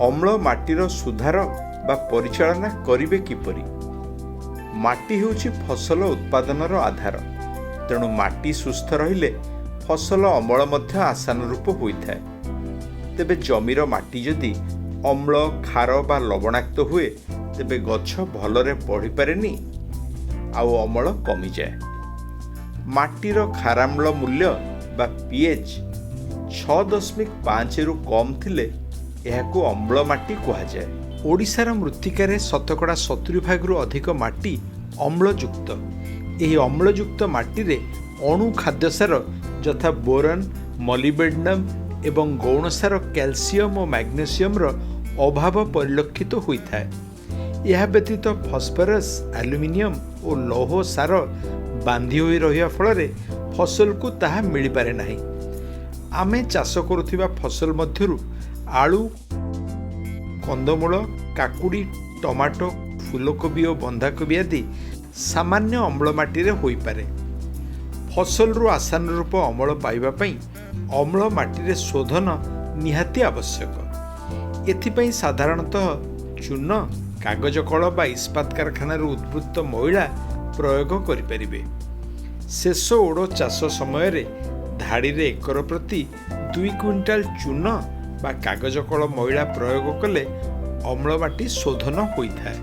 ଅମ୍ଳ ମାଟିର ସୁଧାର ବା ପରିଚାଳନା କରିବେ କିପରି? ମାଟି ହେଉଛି ଫସଲ ଉତ୍ପାଦନର ଆଧାର। ତେଣୁ ମାଟି ସୁସ୍ଥ ରହିଲେ ଫସଲ ଅମଳ ମଧ୍ୟ ଆଶାନୁରୂପ ହୋଇଥାଏ। ତେବେ ଜମିର ମାଟି ଯଦି ଅମ୍ଳ, ଖାର ବା ଲବଣାକ୍ତ ହୁଏ, ତେବେ ଗଛ ଭଲରେ ବଢ଼ିପାରେନି ଆଉ ଅମଳ କମିଯାଏ। ମାଟିର ଖାରାମ୍ଳ ମୂଲ୍ୟ ବା ପିଏଚ୍ 6.5ରୁ କମ୍ ଥିଲେ ଏହାକୁ ଅମ୍ଳ ମାଟି କୁହାଯାଏ। ଓଡ଼ିଶାର ମୃତ୍ତିକାରେ 70% ଭାଗରୁ ଅଧିକ ମାଟି ଅମ୍ଳଯୁକ୍ତ। ଏହି ଅମ୍ଳଯୁକ୍ତ ମାଟିରେ ଅଣୁ ଖାଦ୍ୟସାର ଯଥା ବୋରନ୍, ମଲିବେଡନମ୍ ଏବଂ ଗୌଣ ସାର କ୍ୟାଲସିୟମ୍ ଓ ମ୍ୟାଗ୍ନେସିୟମର ଅଭାବ ପରିଲକ୍ଷିତ ହୋଇଥାଏ। ଏହା ବ୍ୟତୀତ ଫସ୍ଫରସ୍, ଆଲୁମିନିୟମ ଓ ଲୌହ ସାର ବାନ୍ଧି ହୋଇ ରହିବା ଫଳରେ ଫସଲକୁ ତାହା ମିଳିପାରେ ନାହିଁ। ଆମେ ଚାଷ କରୁଥିବା ଫସଲ ମଧ୍ୟରୁ ଆଳୁ, କନ୍ଦମୂଳ, କାକୁଡ଼ି, ଟମାଟୋ, ଫୁଲକୋବି ଓ ବନ୍ଧାକୋବି ଆଦି ସାମାନ୍ୟ ଅମ୍ଳ ମାଟିରେ ହୋଇପାରେ। ଫସଲରୁ ଆଶାନୁରୂପ ଅମଳ ପାଇବା ପାଇଁ ଅମ୍ଳ ମାଟିରେ ଶୋଧନ ନିହାତି ଆବଶ୍ୟକ। ଏଥିପାଇଁ ସାଧାରଣତଃ ଚୂନ, କାଗଜ କଳ ବା ଇସ୍ପାତ କାରଖାନାରୁ ଉଦ୍ବୃତ୍ତ ମଇଳା ପ୍ରୟୋଗ କରିପାରିବେ। ଶେଷ ଓଡ଼ ଚାଷ ସମୟରେ ଧାଡ଼ିରେ ଏକର ପ୍ରତି 2 କୁଇଣ୍ଟାଲ ଚୂନ ବା କାଗଜ କଳ ମଇଳା ପ୍ରୟୋଗ କଲେ ଅମ୍ଳ ମାଟି ଶୋଧନ ହୋଇଥାଏ।